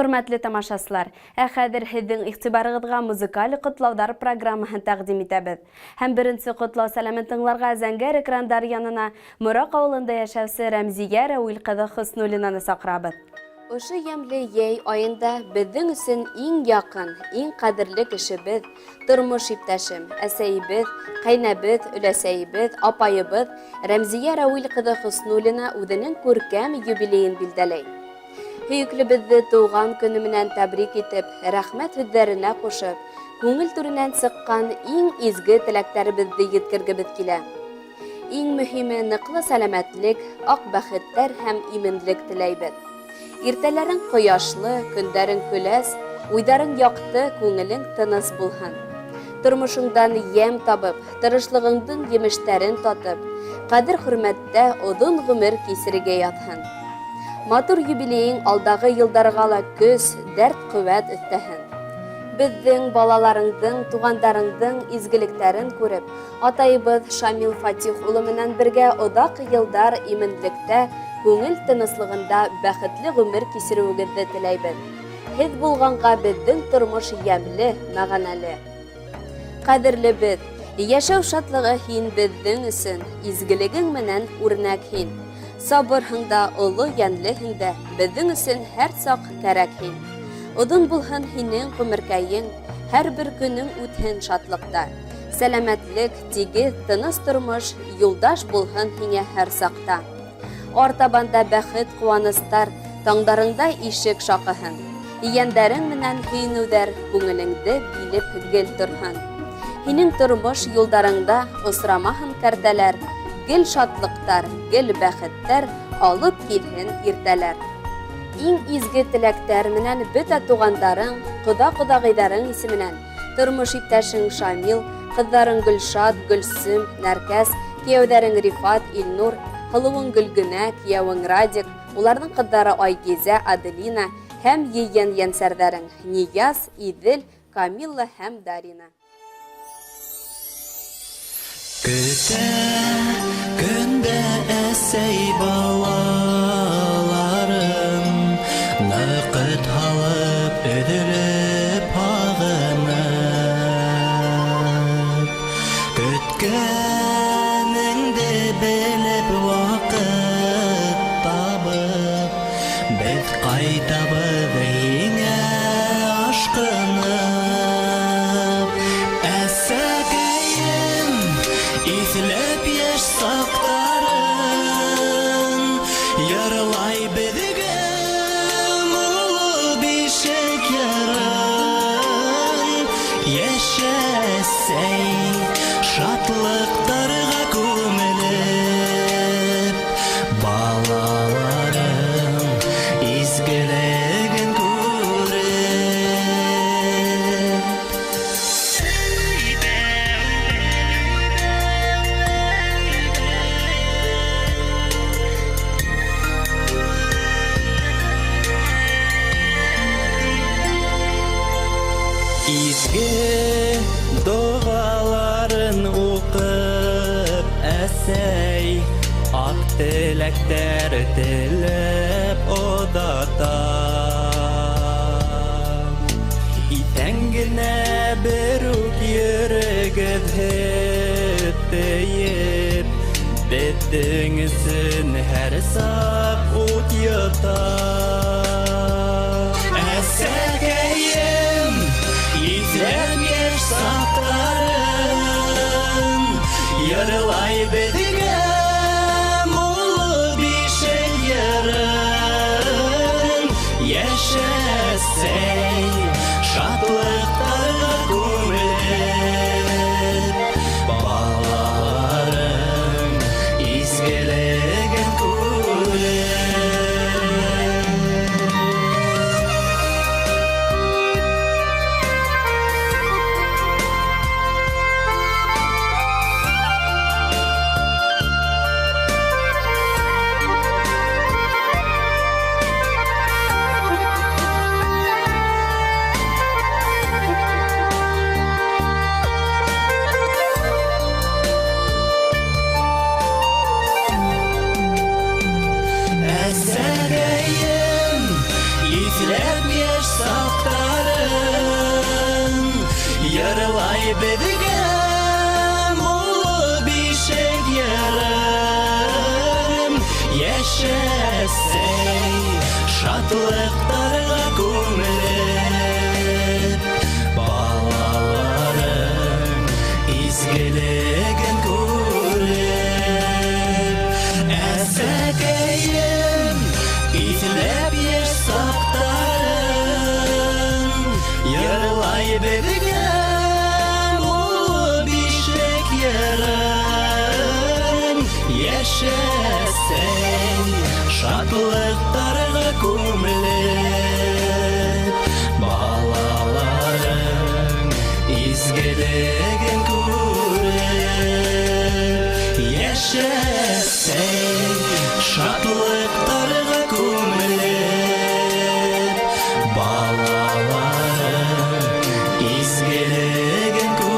Хөрмәтле тамашасылар, ә хәҙер һеҙҙең иғтибарығыҙға музыкаль ҡотлауҙар программаһын тәҡдим итәбеҙ. Һәм беренсе ҡотлау сәләмен тыңларға зәңгәр экрандар янына Мораҡ ауылында йәшәүсе Рәмзиә Рәүил ҡыҙы Хөснуллинаны саҡырабыҙ. Ошо йәмле йәй айында беҙҙең өсөн иң яҡын, иң ҡәҙерле кешебеҙ, тормош иптәшем, әсәйебеҙ, ҡәйнәбеҙ, өләсәйебеҙ, апайыбыҙ Рәмзиә Рәүил ҡыҙы Хөснуллина үҙенең күркәм юбилейын билдәләй. Һөйөклөбөҙҙө тыуған көнө менән тәбрик итеп, рәхмәт һүҙҙәренә ҡушып, күңел түренән сыҡҡан иң изге теләктәребеҙҙе еткергебеҙ килә. Иң мөһиме ныҡлы сәләмәтлек, аҡ бәхеттәр һәм именлек теләйбеҙ. Иртәләрең ҡояшлы, көндәрең көләс, уйҙарың яҡты, күңелең тыныс булһын. Тормошоңдан йәм табып, тырышлығыңдың емештәрен татып, ҡәҙер-хөрмәттә оҙон ғүмер кисерергә яҙһын. Матур юбилейың алдағы йылдарға ла көс, дәрт-ҡеүәт өҫтәһен. Беҙҙең балаларыңдың, туғандарыңдың изгелектәрен күреп, атайыбыҙ Шамил Фатих улы менән бергә оҙаҡ йылдар именлектә, күңел тыныслығында бәхетле ғүмер кисереүегеҙҙе теләйбеҙ. Һеҙ булғанға беҙҙең тормош йәмле, мәғәнәле. Ҡәҙерлебеҙ, йәшәү шатлығы һин беҙҙең өсөн, изгелегең менән үрнәк һин. Сабырһың да, оло йәнлеһең дә, беҙҙең өсөн һәр саҡ кәрәк һин. Оҙон булһын һинең ғүмеркәйең, һәр бер көнөң үтһен шатлыҡта. Сәләмәтлек, тигеҙ, тыныс тормош юлдаш булһын һиңә һәр саҡта. Артабанда бәхет, ҡыуаныстар, таңдарыңда ишек шаҡыһын. Ейәндәрең менән һөйөнөүҙәр күңелеңде билеп гел торһон. Һинең тормош юлдарыңда осрамаһын кәртәләр, гел шатлыҡтар, гел бәхеттәр алып килһен иртәләр. Иң изге теләктәр менән бөтә туғандарың, ҡоҙа-ҡоҙағыйҙарың исеменән, тормош иптәшең Шамил, ҡыҙҙарың Гөлшат, Гөлсөм, Нәркәс, кейәүҙәрең Рифат, Илнур, һылыуың Гөлгөнә, кейәүең Радик, уларҙың ҡыҙҙары Айгизә, Аделина һәм ейән йәнсәрҙәрең Нияз, Иҙел, Камилла һәм Дарина. Көтә көндә әсәй балаларын, ныҡыт һалып, өҙөлөп, һағынып. Көткәнеңде белеп, ваҡыт табып, беҙ ҡайтабыҙ һиңә ашҡынып. Әсәкәйем, иҫләп йәш саҡтарын, йырлай беҙгә моңло бишек йырын. Йәшә, әсәй, шатлыҡтарға күмелеп, балаларың изгелеген күреп. Изге доғаларын уҡып, әсәй, аҡ теләктәр теләп оҙата. Иҫән генә бер үк йөрөгөҙ һөт тейеп, беҙҙең өсөн һәр саҡ ут йота. Әсәкәйем, иҫләп йәш саҡтарын, йырлай беҙгә моңло бишек йырын. Йәшә, әсәй, шатлыҡтарға күмелеп, балаларың изгелеген күреп. Әсәй, шатлыҡтарға күмелеп, балаларың изгелеген күреп. Әсәкәйем, иҫләп йәш саҡтарын, йырлай беҙгә муллы бишек йырын. Йәшәсәй, шатлыҡтарға күмелеп, балаларың изгелеген күреп. Йәшәсәй, шатлыҡтарға күмелеп, балаларың изгелеген күреп.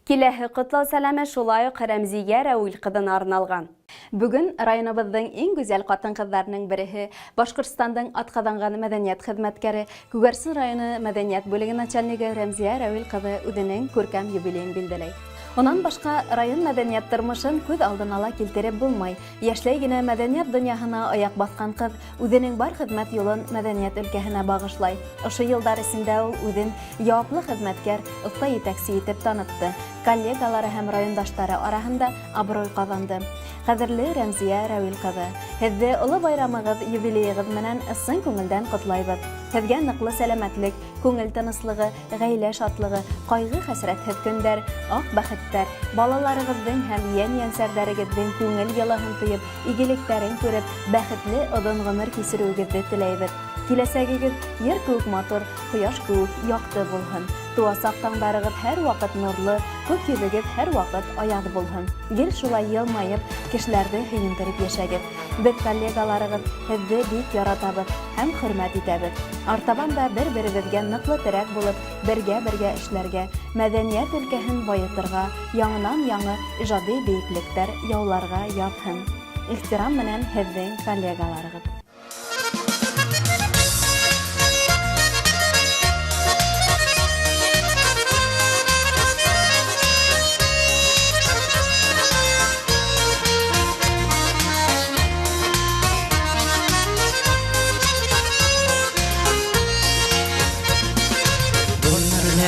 Киләһе ҡотлау сәләме шулай уҡ Рәмзиә Рәүил ҡыҙына арналған. Бөгөн районыбыҙҙың иң гүзәл ҡатын-ҡыҙҙарының береһе, Башҡортостандың атҡаҙанған мәҙәниәт хеҙмәткәре, Күгәрсен районы мәҙәниәт бүлеге начальнигы Рәмзиә Рәүил ҡыҙы үҙенең күркәм юбилейын билдәләй. Унан башҡа район мәҙәниәт тормошон күҙ алдына ла килтереп булмай. Йәшләй генә мәҙәниәт донъяһына аяҡ баҫҡан ҡыҙ үҙенең бар хеҙмәт юлын мәҙәниәт өлкәһенә бағышлай. Ошо йылдар эсендә ул үҙен яуаплы хеҙмәткәр, оҫта етәксе итеп танытты. Коллегалары һәм райондаштары араһында абруй ҡаҙанды. Ҡәҙерле Рәмзиә Рәүил ҡыҙы, һеҙҙе оло байрамығыҙ, юбилейығыҙ менән ысын күңелдән ҡотлайбыҙ. Һеҙгә ныҡлы сәләмәтлек, күңел тыныслығы, ғаилә шатлығы, ҡайғы-хәсрәтһеҙ көндәр, аҡ бәхеттәр, балаларығыҙҙың һәм йән-йәнсәрҙәрегеҙҙең күңел йылыһын тойоп, игелектәрен күреп, бәхетле оҙон ғүмер кисереүегеҙҙе теләйбеҙ. Киләсәгегеҙ ер кеүек матур, ҡояш кеүек яҡты булһын. Тыуасаҡ таңдарығыҙ һәр ваҡыт нурлы, күк йөҙөгөҙ һәр ваҡыт аяҙ булһын. Гел шулай йылмайып, кешеләрҙе һөйөндөрөп йәшәгеҙ. Беҙ коллегаларығыҙ һеҙҙе бик яратабыҙ һәм хөрмәт итәбеҙ. Артабан да бер-беребеҙгә ныҡлы терәк булып, бергә-бергә эшләргә, мәҙәниәт өлкәһен байытырға, яңынан-яңы ижади бейеклектәр яуларға яҙһын. Ихтирам менән һеҙҙең коллегаларығыҙ.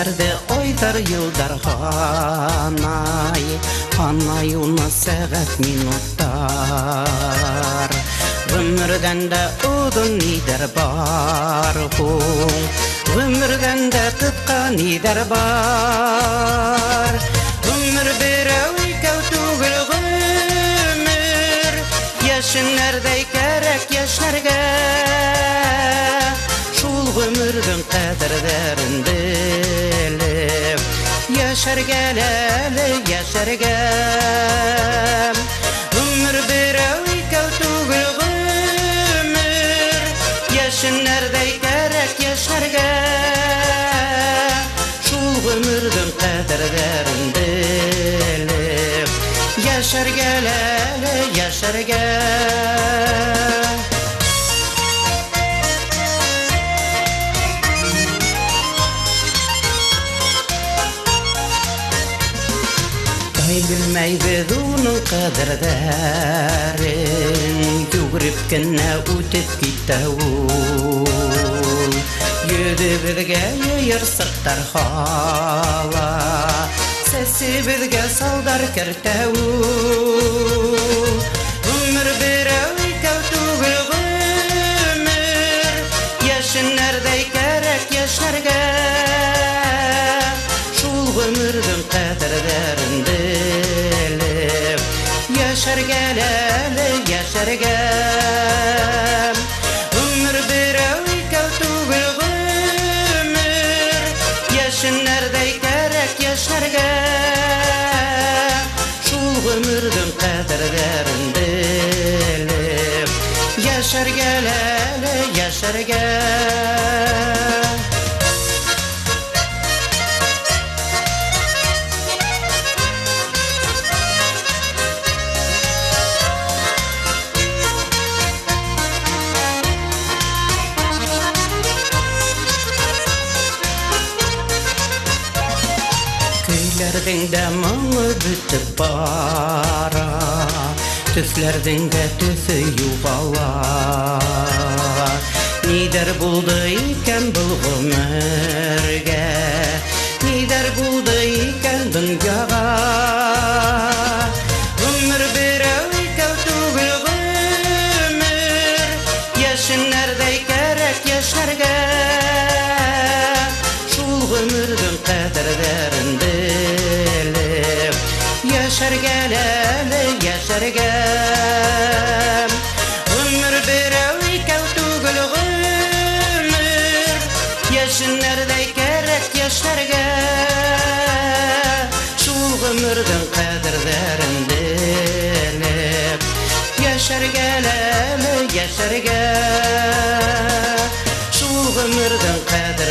Ғүмерҙәрҙе айҙар, йылдар һанай, һанай уны сәғәт, минуттар. Ғүмерҙән дә оҙон ниҙәр бар һуң, ғүмерҙән дә ҡыҫҡа ниҙәр бар. Ғүмер берәү икәү түгел ғүмер, йәшенәрҙәй кәрәк йәшнәргә. Шул ғүмерҙең ҡәҙерҙәрен белеп, йәшәргә әле, йәшәргә. Ғүмер берәү икәү түгел ғүмер, йәшенәрҙәй кәрәк йәшнәргә. Шул ғүмерҙең ҡәҙерҙәрен белеп, йәшәргә әле, йәшәргә. Ай белмәйбеҙ уның ҡәҙерҙәрен, йүгереп кенә үтеп китә ул. Йөҙөбөҙгә йыйырсыҡтар һала, сәсебеҙгә салдар кәртә ул. Ғүмер берәү икәү түгел ғүмер, йәшенәрҙәй кәрәк йәшнәргә. Шул ғүмерҙең ҡәҙерҙәрен белеп, йәшәргә әле, йәшәргә. Ғүмер берәү икәү түгел ғүмер, йәшенәрҙәй кәрәк йәшнәргә. Шул ғүмерҙең ҡәҙерҙәрен белеп, йәшәргә әле, йәшәргә. Гөлләрҙең дә моңо бөтөп бара, Төҫләрҙең дә төҫө юғала. Ниҙәр булды икән был ғүмергә, Ниҙәр булды икән донъяға? Ғүмер берәү, икәү түгел ғүмер, Йәшенәрҙәй кәрәк йәшнәргә. Шул ғүмерҙең ҡәҙерҙәрен белеп, Йәшәргә әле, йәшәргә. Ғүмер берәү, икәү түгел ғүмер, Йәшенәрҙәй кәрәк йәшнәргә. Шул ғүмерҙең ҡәҙерҙәрен белеп, Йәшәргә әле, йәшәргә. Шул ғүмерҙең ҡәҙерҙәрен.